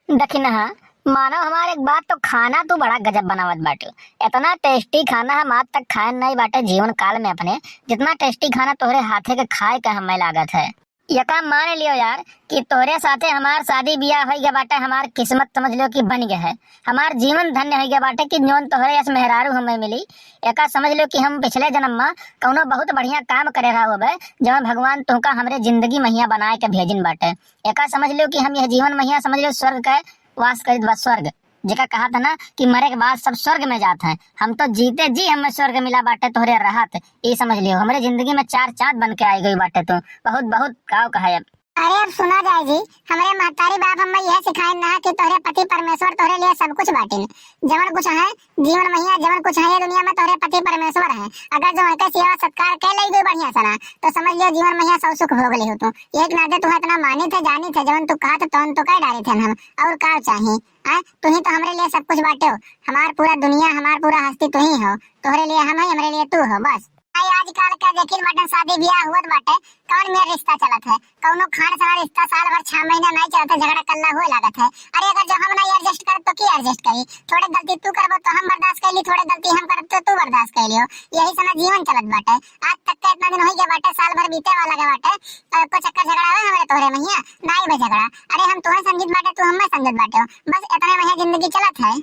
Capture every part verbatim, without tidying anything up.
दखिनहा, मानो हमार एक बात, तो खाना तू बड़ा गजब बनावत बाटे। इतना tasty खाना हम आज तक खाए नहीं बाटे जीवन काल में अपने, जितना tasty खाना तोहरे हाथे के खाए के हमें लागत है। यका मान लियो यार कि तोहरे साथे हमार शादी बियाह होई गया बाटे, हमार किस्मत समझ लियो कि बन गया है, हमार जीवन धन्य होई गया बाटे कि जौन तोहरे यस मेहरारू हमें मिली। एका समझ लियो कि हम पिछले जन्म में कौनो बहुत बढ़िया काम करे रहा होबे, जौन भगवान तुमका हमरे जिंदगी महिया बनाए के भेजिन बाटे। एका समझ लियो कि हम यह जीवन महिया समझ लियो स्वर्ग के वास करित बा, स्वर्ग। जेका कहा था ना कि मरे के बाद सब स्वर्ग में जात हैं, हम तो जीते जी हमें स्वर्ग मिला बाटे तोहरे रहत। ये समझ लियो, हमरे जिंदगी में चार चांद बन के आई गई बाटे तू। बहुत, बहुत काव कहे अब। अरे अब सुना जाए जी, हमरे महतारी बाप हमें यह सिखाए ना कि तोहरे पति परमेश्वर तोहरे लिए सब कुछ बाटिन। जवन कुछ है जीवन महिया, जवन कुछ है ये दुनिया में, तोहरे पति परमेश्वर है। अगर जो उनके सेवा सत्कार कर ले गई बढ़िया से ना, तो समझ लियो जीवन महिया सब सुख भोग ले हो तू। एक नाते तू इतना मानित है, जानित है, जवन तू कहा तो तौन तो कह डारे थे हम, और का चाहिए? आ, तू ही तो हमरे लिए सब कुछ बाटे हो, हमार पूरा दुनिया, हमार पूरा हस्ती तू ही हो। तोहरे लिए हम है, हमरे लिए तू हो, बस। आई आजकल का देखिल बाटन, शादी ब्याह हुअत बाटे, कौन मेर रिश्ता चलत है? कौनो खान सना रिश्ता साल भर छह महीना नहीं चलत है, झगड़ा कल्ला हुए लागत है। अरे अगर जो हम नहीं adjust करब तो की adjust करी? थोड़े गलती तू करबो तो हम बर्दाश्त कर ली, थोड़े गलती हम करब तो तू बर्दाश्त कर लियो। यही सना जीवन चलत बाटे। आज तक का इतना दिन हो गया बाटे, साल भर बीते वाला के बाटे, तो एको चक्कर झगड़ा हुए हमरे तोहरे महिया? नहीं बे झगड़ा। अरे हम तोहे समझित बाटे, तू हमें समझित बाटे हो, बस इतने महिया जिंदगी चलत है।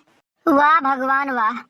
वाह भगवान वाह,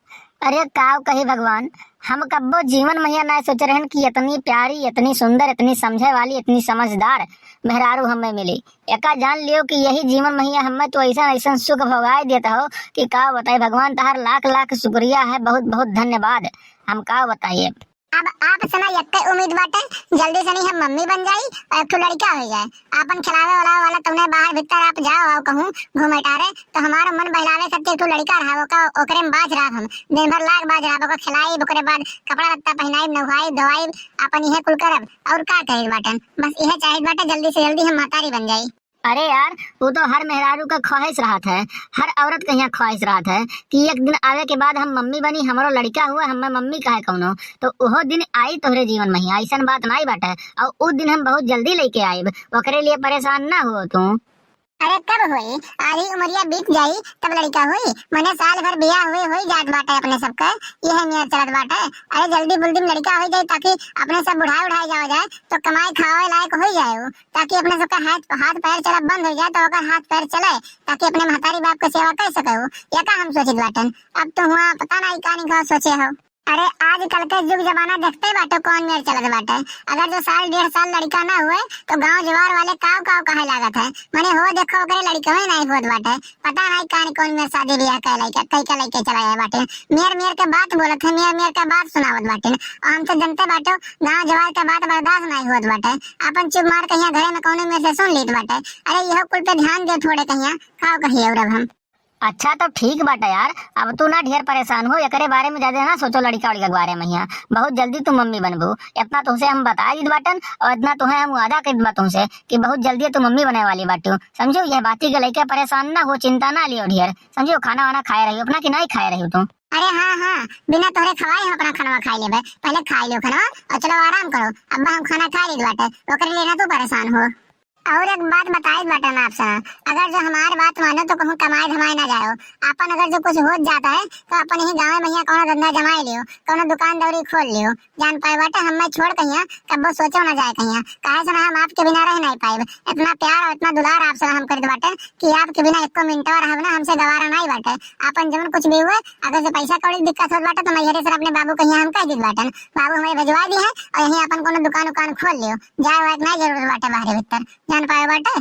अरे काव कही भगवान, हम कब्बो जीवन महिया ना सोचे रहन कि इतनी प्यारी, इतनी सुंदर, इतनी समझे वाली, इतनी समझदार मेहरारू हमें मिली। एका जान लियो कि यही जीवन महिया हमें तो ऐसा ऐसा सुख भोगाए देता हो कि का बताई भगवान, तहार लाख लाख शुक्रिया है, बहुत बहुत धन्यवाद। हम का बताइए। अब आप से ना यक्के उम्मीद बाटे, जल्दी से नहीं हम मम्मी बन जाई और एक ठो लड़का हो जाए। आपन खिलावे वाला, वाला तुमने बाहर भीतर आप जाओ आओ कहूँ घूमे टारे, तो हमारा मन बहलावे खातिर एक ठो लड़का रहा, ओका, ओकरे में बाज रहा हम, दिन भर लाग बाज रहा, ओका खिलाई, ओकरे बाद कपड़ा लत्ता पहनाई, नहाई, धोआई, आपन इहे कुल करब। और का कहे बाटन, बस इहे चाहित बाटे, जल्दी से जल्दी हम महतारी बन जाई। अरे यार, वो तो हर मेहरारू का ख्वाहिश रहत है, हर औरत का यहाँ ख्वाहिश रहत है कि एक दिन आवे के बाद हम मम्मी बनी, हमरो लड़का हुआ, हमें मम्मी कहे कौनो, तो ओहो दिन आई तोहरे जीवन महिया, ऐसन बात नाई बाटे। और उ दिन हम बहुत जल्दी लेके आइब, ओकरे लिए परेशान ना हो तू। अरे कब होई? आधी उमरिया बीत जाई तब लड़का होई? मने साल भर बियाह हुए होई जात बाटे अपने सबके, यह मेर चलत बाटे। अरे जल्दी बुल्दी में लड़का हो जाए ताकि अपने सब बुढ़ाए उढ़ाए जाओ जाए तो कमाए खावे लायक हो जाए हो, ताकि अपने सबका हाथ, हाथ पैर चला बंद हो जाए तो ओकर हाथ पैर चले, ताकि अपने महतारी बाप के सेवा कर सके हो। या का हम सोचित बाटन? अब तो हुआ पता नहीं का नहीं का सोचे हो। अरे आजकल के युग जमाना देखते बाटो कौन मेर चलत बाटे। अगर जो साल डेढ़ साल लड़का ना हुए तो गांव जवार वाले काव काव कहे लागत है। मने हो देखो ओकरे लड़का ही नहीं होत बाटे। पता नहीं कान कौन मेर शादी ब्याह कह लइके, कह के लइके चला जाए बाटे। मेर मेर के बात बोलत है, मेर मेर के बात सुनावत बाटे। और हम तो जनते बाटो गांव जवार के बात बर्दाश्त नहीं होत बाटे। अपन चुप मार कहिया घरे में कौनो मेर से सुन लीत बाटे। अरे यहो कुल पे ध्यान दे थोड़े कहिया, काव कहिए और अब हम। अच्छा तो ठीक बाटे यार, अब तू ना ढेर परेशान हो, एकरे बारे में ज्यादा ना सोचो लड़का वड़का के बारे में। यहाँ बहुत जल्दी तू मम्मी बनबू, इतना तुमसे हम बता दीत बाटन और इतना तुम्हें हम वादा कर बा तुमसे कि बहुत जल्दी तू मम्मी बने वाली बाटू, समझो। यह बाती के लेके परेशान ना हो, चिंता ना लियो ढेर, समझो। खाना वाना खाए रही अपना कि नहीं खाए रही तू? अरे हाँ हाँ, बिना तोहरे खवाए हम अपना खाना खाए लेबे। पहले खाए लियो खाना और चलो आराम करो। अब हम खाना खा लीत बाटे, ओकरे लिए ना तू परेशान हो। और एक बात बताई बाटन आप सना, अगर जो हमार बात मानो तो कहूँ कमाए धमाए ना जाओ। आपन अगर जो कुछ हो जाता है तो अपन यही गाँव में यहाँ कौनो धंधा जमाए लियो, कौनो दुकान दौरी खोल लियो। जान पाए बाटे, हमें छोड़ कहिया कब्बो सोचो ना जाए कहिया, काहे से ना हम आपके बिना रह नहीं पाए। इतना प्यार और इतना दुलार आप सना हम करत बाटे कि आपके बिना एको मिनटवा रहब ना हमसे गवारा नहीं बाटे। आपन जवन कुछ भी हुए, अगर जो पैसा कौड़ी दिक्कत होत बाटे तो मैं यही सर अपने बाबू कहिया हम कह दीत बाटन, बाबू हमें भेजवा दी है और यहीं अपन कौनो दुकान उकान खोल लियो, जाए वाए के नहीं जरूरत बाटे बाहरे भीतर। जान पाए बाटे।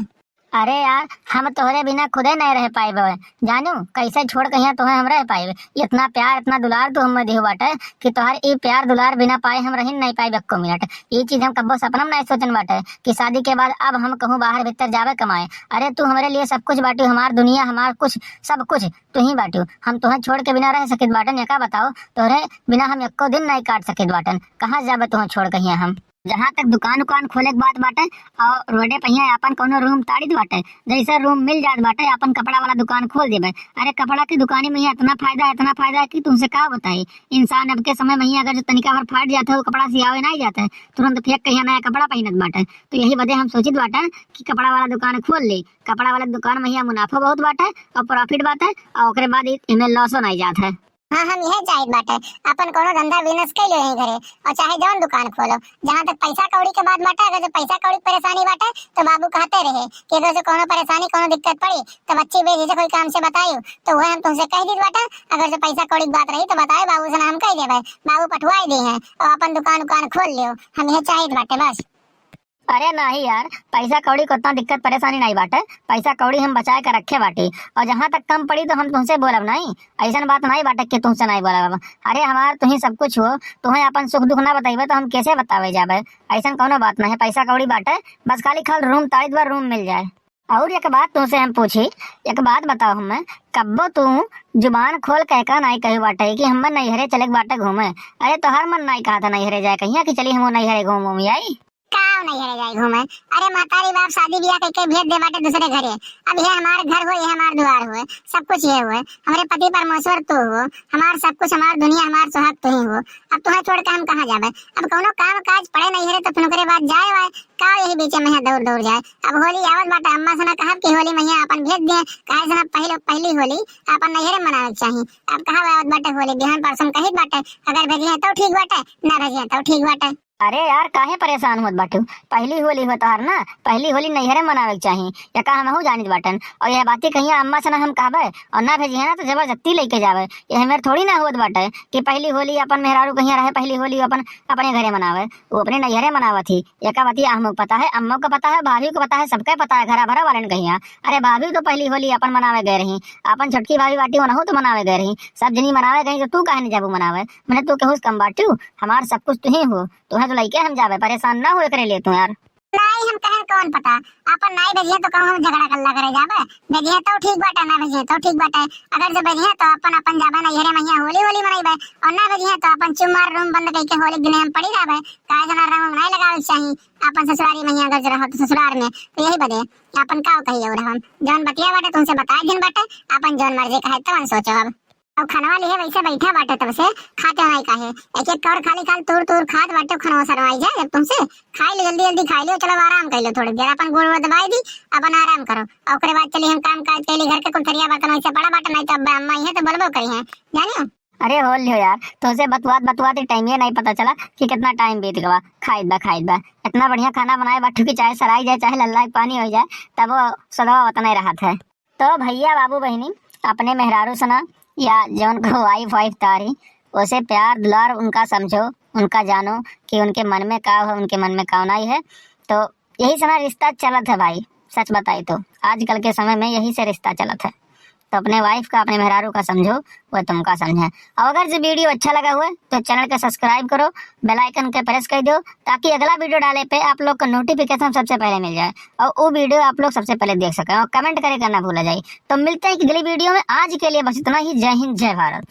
अरे यार, हम तोहरे बिना खुदे नहीं रह पाइबे, जानू, कैसे छोड़ कहिया तोहे हम रह पाइबे? इतना प्यार, इतना दुलार तू हमें दिहो बाटे कि तोहर ई प्यार दुलार बिना पाए हम रहिन नहीं पाइबे एको मिनट। ई चीज हम कब्बो सपना में नहीं सोचन बाटे कि शादी के बाद अब हम कहूँ बाहर भीतर जाबे कमाए। अरे तू हमरे लिए सब कुछ बाटू, हमार दुनिया, हमार कुछ, सब कुछ तू ही बाटू। हम तोहे छोड़ के बिना रह सकित बाटन, या का बताओ, तोहरे बिना हम एको दिन नहीं काट सकित बाटन। कहाँ जाबे तोहे छोड़ कहिया हम? जहाँ तक दुकान उकान खोले के बात बाटे, और रोडे पहिया आपन कौनो रूम ताड़ित बाटे, जैसे रूम मिल जात बाटे, आपन कपड़ा वाला दुकान खोल देबे। अरे, कपड़ा की दुकानी में यहाँ इतना फायदा है, इतना फायदा है कि तुमसे का बताई। इंसान अब के समय में यहाँ अगर जो तनिका भर फाट जाता है, वो कपड़ा सियावे नहीं जाता है, तुरंत फेंक के यहाँ नया कपड़ा पहनत बाटे। तो यही वजह हम सोचित बाटे कि कपड़ा वाला दुकान खोल ले। कपड़ा वाला दुकान में यहाँ मुनाफा बहुत बाटे और profit बाटे, और ओकरे बाद इ-, इमे लॉसो नहीं जात है। हाँ, हम यह चाहित बाटे, अपन कोनो धंधा बिजनेस कर लो यहीं घरे, और चाहे जौन दुकान खोलो। जहाँ तक पैसा कौड़ी के बात बाटे, अगर जो पैसा कौड़ी के परेशानी बाटे, तो बाबू कहते रहे कि अगर जो कोनो परेशानी, कोनो दिक्कत पड़ी, तो बच्ची बेझिझक कोई काम से बताइयो। तो वह हम तुमसे कह दीत बाटे, अगर जो पैसा कौड़ी के बात रही, तो बताए बाबू से ना, हम कह देबे, बाबू पठवाई दी हैं, और अपन दुकान उकान खोल लियो। हम यह चाहित बाटे बस। अरे नाही यार, पैसा कौड़ी को उतना दिक्कत परेशानी नहीं बाटे, पैसा कौड़ी हम बचाए के रखे बाटी, और जहाँ तक कम पड़ी तो हम तुमसे बोलब नहीं, ऐसन बात नहीं बाटे कि तुमसे नहीं बोलब। अरे हमार तुही सब कुछ हो, तुहे अपन सुख दुख ना बताइबे तो हम कैसे बतावे जाबे? ऐसन कौनो बात नहीं है, पैसा कौड़ी बाटे, बस खाली खाल रूम ताड़ित बा, रूम मिल जाए। और एक बात तुमसे हम पूछी, एक बात बताओ हमें, कब्बो तू जुबान खोल के का नहीं कहे बाटे कि हमें नैहरे चले के बाटे घूमे? अरे तोहार मन नहीं कहा था नैहरे जाए कहिया कि चली हम नैहरे घूम घूम आई? का नैहरे जाए घूमे? अरे महतारी बाप शादी बियाह करके भेज दे बाटे दूसरे घरे। अब ये हमार घर हो, ये हमार द्वार हो, सब कुछ ये हो, हमारे पति परमेश्वर तू हो, हमार सब कुछ, हमार दुनिया, हमार सुहाग तू ही हो। अब तुहे छोड़ के हम कहाँ जाबे? अब कौनो काम काज पड़े नैहरे तो फिर ओकरे बाद जाए वाए, का यही बीचे में यहाँ दौड़ दौड़ जाए? अब होली आवत बाटे, अम्मा से ना कहब कि होली में यहाँ अपन भेज दिए, काहे से ना पहले, पहली होली अपन नैहरे मनावे के चाही। अब कहा आवत बाटे होली, बिहान परसों कहित बाटे, अगर भेजिए तो ठीक बाटे, ना भेजिए तो ठीक बाटे। अरे यार, काहे परेशान होत बाटू? पहली होली हो तोहार ना, पहली होली नैहरे मनावे के चाही। या का हमहू जानित बाटन? और यह बाती कहिया अम्मा से ना हम कहबे, और ना भेजिए ना तो जबरदस्ती लेके जावे। ये हमें थोड़ी ना होत बाटे कि पहली होली अपन मेहरारू कहिया रहे, पहली होली अपन अपने घरे मनावे, वो अपने नैहरे मनावत ही। एका बतिया हमको पता है, अम्मा को पता है, भाभी को पता है, सबके पता है, घरा भरा वालन कहिया। अरे भाभी तो पहली होली अपन मनावे गए रही, अपन छोटकी भाभी बाटी ओनहू तो मनावे गए रही, सब जनी मनावे गई तो तू काहे नहीं जाबू मनावे? मने तू केहू से कम बाटू? हमार सब कुछ तू ही हो, तुहे तो लइके हम जाबे, परेशान ना हो एकरे लिए तू यार। नाई हम कहन कौन पता, अपन नाई भेजिए तो कहूँ हम झगड़ा कल्ला करे जाबे, भेजिए तो ठीक बाटे, ना भेजिए तो ठीक बाटे। अगर जो भेजिए तो अपन, अपन जाबे नैहरे में यहाँ होली होली मनइबे, और ना भेजिए तो अपन चुप मार रूम बंद करके होली के दिने हम पड़ी रहबे, काहे से ना रंग उंग नहीं लगावे के चाही। अपन ससुरारी में यहाँ अगर जो रहो तो ससुरार में, तो यही बदे अपन का कहिए और हम जौन बतिया बाटे तुमसे बताए दिन बाटे, अपन जौन मर्जी कहे तवन सोचो। अब अब खनवा लिहे वैसे बैठा बाटे तब से, खाते नहीं काहे, एक एक कौर खाली खाल तूर तूर खात बाटे, खनवा सरवाई जाए जब तुमसे। खाई लो जल्दी जल्दी खाई लो, चलो अब आराम कर लो थोड़ी देर, अपन गोड़ वोड़ दबाई दी, अपन आराम करो। और ओकरे बाद चली हम काम काज कैली, घर के कुल थरिया बर्तन वैसे पड़ा बाटे, नहीं तो अब अम्मा आई है तो बोलबो करी है, जानियो। अरे हो लियो यार, तोसे बतुआत बतुआत ही टाइम ये नहीं पता चला कि कितना टाइम बीत गवा। खाइत बा, खाइत बा, इतना बढ़िया खाना बनाए बाटू कि चाहे सराई जाए, चाहे लल्ला के पानी हो जाए, तब वो सदवा उतना ही रहत है। तो भैया बाबू बहिनी, अपने मेहरारू से ना, या जौन को वाइफ वाइफ तारी, उसे प्यार दुलार उनका समझो, उनका जानो कि उनके मन में का है, उनके मन में का नहीं है। तो यही से ना रिश्ता चलत है भाई, सच बताई तो आजकल के समय में यही से रिश्ता चलत है। तो अपने वाइफ का, अपने मेहरारू का समझो, वो तुमका समझे। और अगर जो वीडियो अच्छा लगा हुआ है तो चैनल का सब्सक्राइब करो, बेल आइकन के प्रेस कर दो, ताकि अगला वीडियो डाले पे आप लोग को नोटिफिकेशन सबसे पहले मिल जाए और वो वीडियो आप लोग सबसे पहले देख सकें। और कमेंट करे का ना भूला जाए। तो मिलते हैं एक अगली वीडियो में, आज के लिए बस इतना ही। जय हिंद, जय भारत।